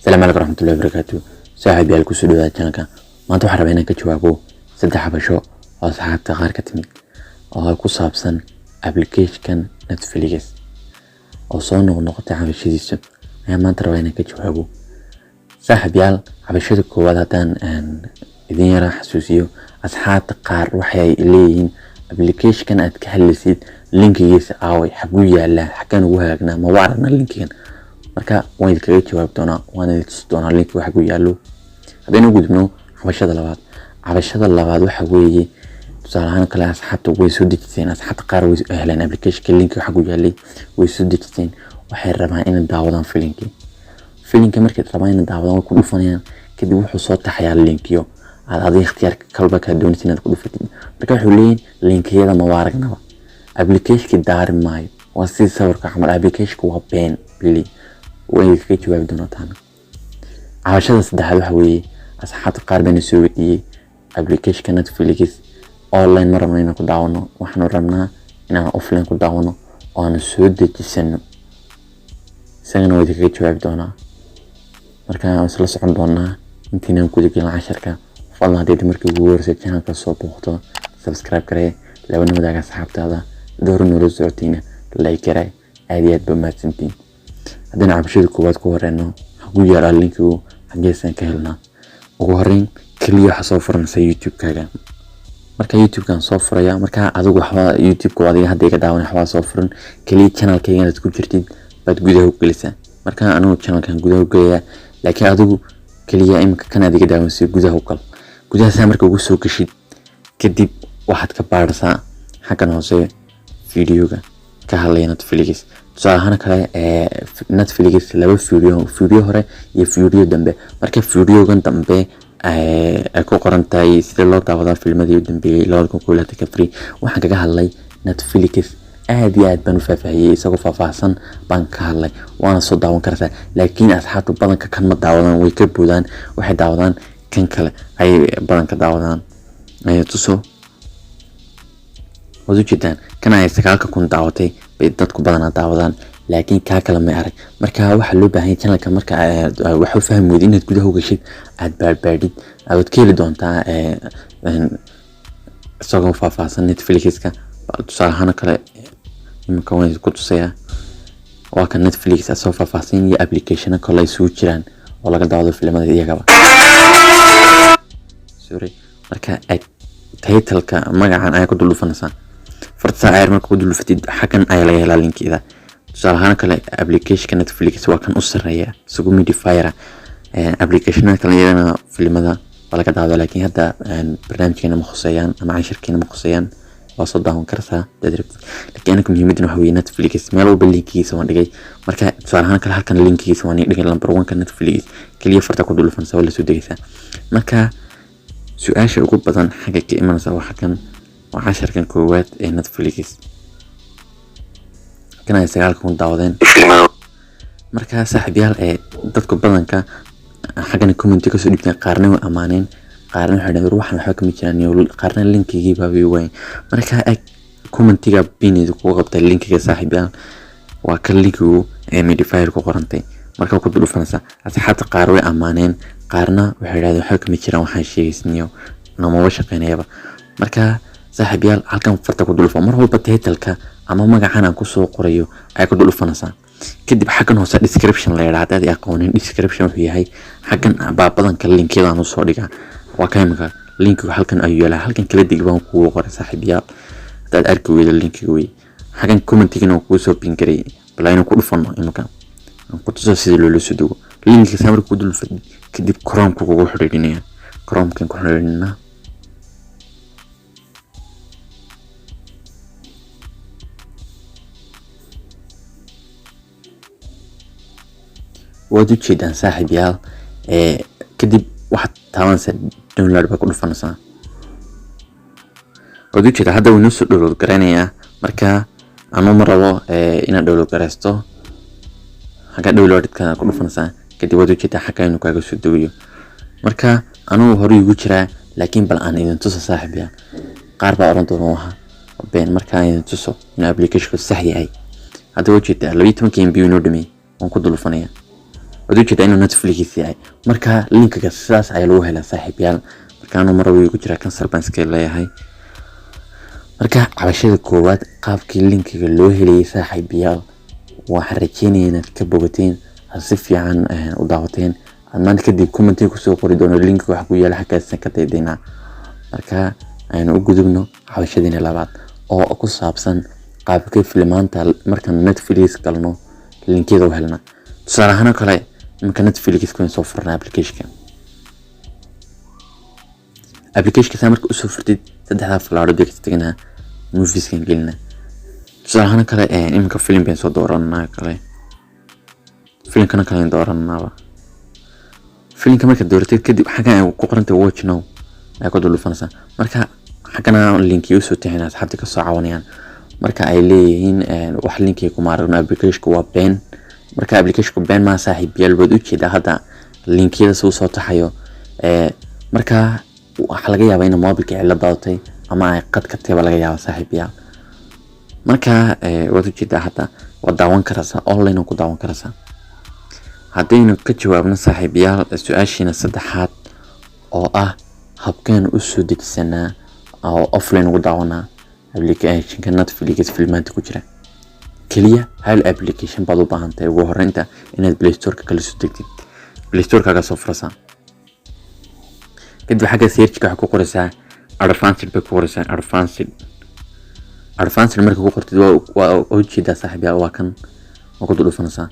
Asalaamu calaykum waraxmatullahi wabarakaatu. Saaxiib yaal, kusoo dhawaada channelka. Maanta waxaan rabaa inaan ka jawaabo saddex cabasho oo asxaabta qaar ka timid oo ku saabsan application Netflix oo soo noqnoqotay. Cabashadiisa ayaan maanta rabaa inaan ka jawaabo. Saaxiib yaal, cabashada koowaad haddaan idin yara xasuusiyo, asxaabta qaar waxay leeyihiin: "Applicationkan aad ka hadlaysid linkigiisa aaway? Xaguu yaalaa? Xaggaan ugu hagaagnaa? Ma waa aragnaa linkigan?" Marka waan idinkaga jawaabi doonaa, waan idin tusi doonaa linkiga waxa ku yaallo. Haddaynu gudubno cabashada labaad, cabashada labaad waxa weeye, tusaale ahaan kale, asxaabta way soo dejiseen. Asxaabta qaar way heleen applicationka, linkiga waxa ku yaalay way soo dejiseen. Waxay rabaan inay daawadaan filinkii. Filinka markay rabaan inay daawadaan, way ku dhufanayaan. Kadib wuxuu soo taxayaa linkiyo aad adiga ikhtiyaarka kalba kaa doonaysa inaad ku dhufatid. Marka wuxuu leeyahay: "Linkiyada ma aragnaba, applicationki daari maayo." Waa sidii sawirka camal, applicationka waa been bili. Waan idinkaga jawaabi doonaa taana. Cabashada saddexaad waxa weeye, asxaabta qaar bayna soo weydiiyey: "Applicationka Netflix online ma rabno inaan ku daawano, waxaanu rabnaa inaan offline ku daawano oo aanu soo dejisano." Isagana waa idinkaga jawaabi doonaa. Marka waan isla socon doonaa. Intiinaan guda gelin casharka, fadlan haddii markii ugu horreysay channelka soo booqto, subscribe garee, labana wadaaga asxaabtaada door noola socotayna, like garee. Aad iyo aad ba mahadsantiin. Haddaynu cabashada koowaad ku horeyno, xaguu yaalaa linkigu? Xageesaan ka helnaa? Ugu horeyn, keliya waxaa soo furanaysaa YouTube-kaaga. Marka YouTube-kan soo furaya, marka adigu waxba YouTube-ka adiga hadda iga daawan, waxbaa soo furan. Keliya channelkayga inaad ku jirtid baad gudaha u gelisaa. Marka anigu channelkan gudaha u gelayaa, laakiin adigu keliya iminka kan aad iga daawanaysa gudaha u gal. Gudahaasaa marka ugu soo geshid, kadib waxaad ka baadhsaa xaggan hoose videoga ka hadlaya Netflix. Tusaale ahaan kale, Netflix laba video, video hore iyo video dambe. Marka videogan dambe ay ku qoran tahay sida loo daawadaa filmadii u dambeeyey 2021 free, waxaan kaga hadlay Netflix. Aad iyo aad baan u faahfaahiyey, isagoo faahfaahsan baan ka hadlay, waana soo daawan kartaa. Laakiin asxaabta badanka kan ma daawadaan, way ka boodaan, waxay daawadaan kan kale ayay badanka daawadaan. Tuso, waad ujeedaan, kan ay 9,000 daawatay bay dadku badanaa daawadaan, laakiin kaa kale may arag. Marka waxaa loo baahan yahay channelka marka waxa u fahmi weyday inaad gudaha u gashid, aad baadhbaadhid, aad ka heli doontaa isagoo faahfaahsan Netflixka. Tusaale ahaan kale, iminka waan ku tusayaa, waa kan Netflix asagoo faahfaahsan iyo applicationo kale ay isugu jiraan oo laga daawado filimada iyagaba. Sorry. Marka titleka, magacan ayaa ku dul dhufanaysaa. Farta ayar marka ku dul dhufatid, xaggan ayaa laga helaa linkeeda. Tusaale ahaan kale, applicationka Netflix waa kan u sareeya, isugu modifier. Applicationada kale iyadana filimada waa laga daawada, laakiin hadda barnaamijkeena ma khuseeyaan ama cashirkeena ma khuseeyaan. Waa soo daawan kartaa hadaad rabtid, laakiin anaka muhiimadana waxa weeye Netflix. Meel walba linkigiisa waan dhigay. Marka tusaale ahaan kale, halkan linkigiisa waan dhigay, number one ka Netflix. Keliya farta ku dul dhufanaysaa, waa lasoo degaysaa. Marka su-aasha ugu badan xagga ka imanaysa waa xaggan, waa casharkan koowaad ee Netflix, kan ay 9,000 daawadeen. Marka saaxiibyaal, ee dadku badanka xaggana comment kasoo dhigteen, qaarna way ammaaneen, qaarna waxay dhaheen: "Waxan waxba kama jiraan," iyo qaarna linkigii baa way waayeen. Marka eg, commentiga pinned kugu qabtay linkiga. Saaxiibyaal, waa kan linkigu ee modifier ku qorantay. Marka ku dul dhufanaysaa. Asxaabta qaar way ammaaneen, qaarna waxay dhahdeen: "Waxba kama jiraan waxaan sheegaysniyo, namaba shaqeynayaba." Marka saaxiibyaal, halkan farta ku dul dhufo. Mar walba titleka ama magacan aan kusoo qorayo ayaa ku dul dhufanaysaa. Kadib xaggan hoose description la yidhaha. Haddaad aqoonin description wuxuu yahay, xaggan baa badanka linkiyada aan usoo dhigaa. Waa ka imika linkigu halkan ayuu yaalaa, halkan kala dig baan kugu qoray. Saaxiibyaal, haddaad arki weydo, linkiga wey xaggan commentigana waa kugu soo pin garay. Bal aynu ku dhufano imika, aan ku tuso sida loola soo dego linkiga. Saa marka ku dul dhufad, kadib Chromeka kugu xidhiidhinaya. Chromekan ku xidhiidhinaa. Waad ujeedaan, saaxiibyaal. Kadib waxaad taabanaysaa download baa ku dhufanaysaa. Waad ujeedaa, hadda wuu inoo soo download garaynayaa. Marka anuu ma rabo inaad download garaysto, xagga downloadka ku dhufanaysaa. Kadib waad ujeedaa xagga inuu kaaga soo degayo. Marka anugu hore igu jiraa, laakiin bal aan idin tuso. Saaxiibyaal, qaar baa oran doona waha been. Marka aan idin tuso inuu applicationku sax yahay. Hadda waa ujeedaa, 12 MB inoo dhamey. Waan ku dul dhufanaya. Waad Waad ujeedaa inuu Netflix yahay. Marka linkiga sidaas ayaa lagu helaa, saaxiibayaal. Marka anuu mar wuu ku jiraa, cancel baan iska leeyahay. Marka cabashada koowaad, qaabkii linkiga loo helayay, saaxiibayaal, waxaan rajeynaya inaad ka bogateen, aad si fiican u daawateen. Aad maanta kadib commentiga kusoo qori doono linkiga waxa ku yaala xaggaasaan ka daydaynaa. Marka aynu u gudubno cabashadiina labaad oo ku saabsan qaabkee filimaanta markaan Netflix galno linkiyada u helna. Tusaale ahaan oo kale, marka Netflix kuwayn soo furnaa applicationka saa marka usoo furtid, saddexdaa falaadhood bay ka teganaa, movieskan gelinaa. Tusaale ahaan oo kale, iminka film bayn soo dooranaa kale, filimkana kale dooranaaba. Filimka markaad dooratid kadib, xaggan ay ku qorantay "watch now" ayaa ku dul dhufanaysaa. Marka xaggana linkiyo usoo tixina asxaabta kasoo caawinayaan marka ay leeyihiin wax linkiga kuma aragno, applicationka waa been. Marka applicationka been maa, saaxiibayaal. Waad ujeedaa hadda linkiyada si usoo taxayo. Marka waxaa laga yaabaa in mobilka cilad daadatay ama ay qad ka tahay baa laga yaabaa, saaxiibayaal. Marka waad ujeedaa hadda, waad daawan karaysaa, online oo ku daawan karaysaa. Haddaynu ka jawaabno, saaxiibayaal, su-aashiina saddexaad oo ah habkeen usoo dejisanaa oo offline ugu daawanaa applicationka Netflix filmaanta ku jira, keliya hal application baad u baahan tahay. Ugu horreynta inaad Play Storeka kala soo degtid. Play Storekaaga soo furaysaa, kadib xagga searchka waxaa ku qoraysaa advanced bay ku qoraysaa. Advanced marka ku qortid, waa ujeedaa, saaxiibyaal, waa kan, waa ku dul dhufanaysaa.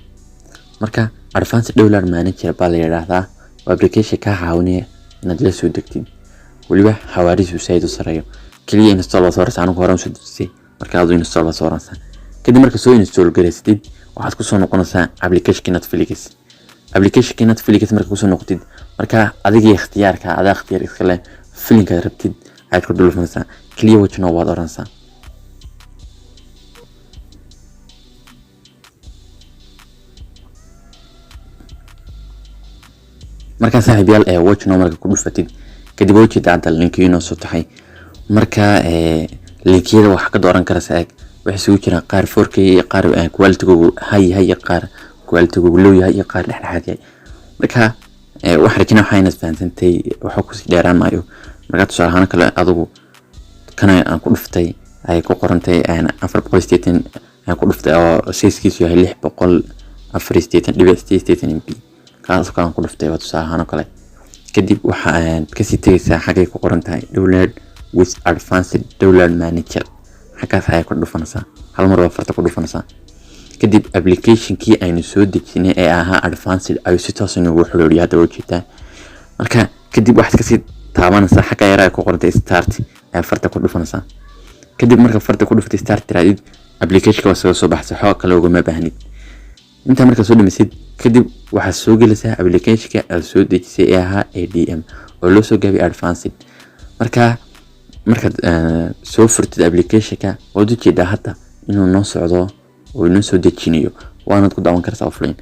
Marka Advanced Download Manager baa la yidhaahdaa. Waa application kaa caawinaya inaad la soo degtid, weliba xawaarihiisu saaid u sareeyo. Keliya install baa soo. Anigu horaan soo dejisay, marka adu install baa soo oranaysaa. Kadib marka soo install garaysatid, waxaad kusoo noqonaysaa applicationka Netflix. Applicationka Netflix marka kusoo noqotid, marka adigii ikhtiyaarka adaa ikhtiyaar iska leh, filimkaad rabtid ayaad ku dulfanaysaa. Keliya "watch now" waad oranaysaa. Markaa, saaxiibyaal, ee "watch now" marka ku dhufatid kadib, waa ujeeda hadda linkii inoo soo taxay. Marka linkiyada waxaa ka dooran karaysa, eeg, waxay isugu jiraan qaar 4K iyo qaar quality-googu high yahay iyo qaar quality-googu low yahay iyo qaar dhexdhexaad yahay. Marka waxaan rajinaa waxaa inaad fahansantay, waxa kusii dheeraan maayo. Marka tusaale ahaan kale, adigu kana aan ku dhuftay ay ku qorantay 480 aan ku dhuftay oo sizekiisu yahay 684.88 MB, kaas kale aan ku dhuftay waa tusaale ahaan oo kale. Kadib waxa aad kasii tegaysaa xaggay ku qoran tahay "download with Advanced Download Manager". Xaggaas ayaa ku dhufanaysaa, hal mar waa farta ku dhufanaysaa. Kadib applicationkii aynu soo dejinay ee ahaa advanced ayuu si toos inoogu xidhiidhiyay hadda, waa ujeedaa. Marka kadib waxaad kasii taabanaysaa xagga yar ay ku qorantay "start" ayaa farta ku dhufanaysaa. Kadib marka farta ku dhufatay, "start" tiraadid, applicationka waa soo baxsa, xoo kale ugama baahnid. Intaa markaa soo dhamisid kadib, waxaad soo gelaysaa applicationka aad soo dejisay ee ahaa ADM oo loo soo gaabiyay advanced. Marka markaad soo furtid applicationka, waad ujeedaa hadda inuu noo socdo oo inoo soo dejinayo, waanaad ku daawan kartaa offline.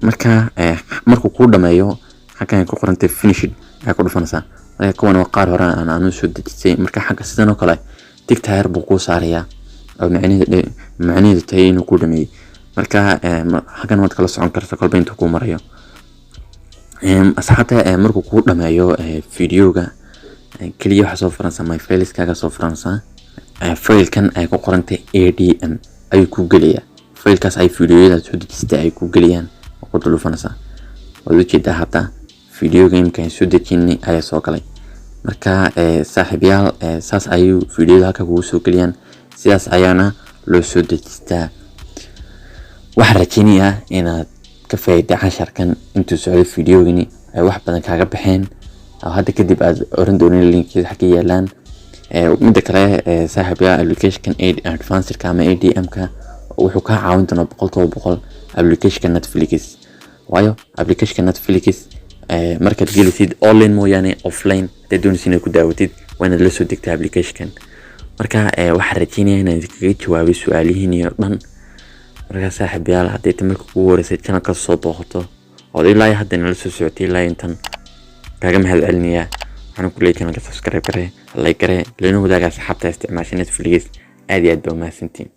Marka markuu kuu dhameeyo, xaggan ay ku qorantay "finished" ayaa ku dhufanaysaa. Marka kuwan waa qaar hore aan anu soo dejisay. Marka xagga sidan oo kale tigta yar buu kuu saarayaa oo macnaheedu tahay inuu kuu dhameeyey. Marka xaggan waad kala socon kartaa kolba intuu kuu marayo. Asxaabta, markuu kuu dhameeyo videoga, keliya waxaa soo furanaysaa my fileskaga soo furanaysaa. Filekan ay ku qorantay ADM ayuu ku gelayaa. Filekaas ay videoyada soo dejistay ay ku gelayaan oo ku dul dhufanaysaa. Waad ujeedaa hadda videoga imika aan soo dejinay ayaa soo galay. Marka saaxiibayaal, saas ayuu videoyada halka kugu soo geliyaan, sidaas ayaana loo soo dejistaa. Waxaan rajeynayaa inaad ka faa'iiday casharkan. Intuu socday videogani ay wax badan kaaga baxeen oo hadda kadib aad oran doonin linkiyada xagga yaalaan. Midda kale, saaxiibayaal, applicationkan advancedka ama ADM-ka wuxuu kaa caawin doonaa 100% applicationka Netflix, waayo applicationka Netflix markaad gelisid online mooyaane, offline haddaad doonaysid inaad ku daawatid, waa inaad la soo degtaa applicationkan. Marka waxaan rajeynayaa inaan idinkaga jawaabay su-aalihiin oo dhan. Marka saaxiibayaal, hadday ta marka kugu horeysay channelka soo booqato ood ilaa iyo hadda nala soo socotay ilaa intan, kaaga mahad celinayaa. Waxaan ku leeyahay channelka subscribe garee, like garee, lana wadaaga asxaabta isticmaasha Netflix. Aad iyo aad baa umahadsantiin.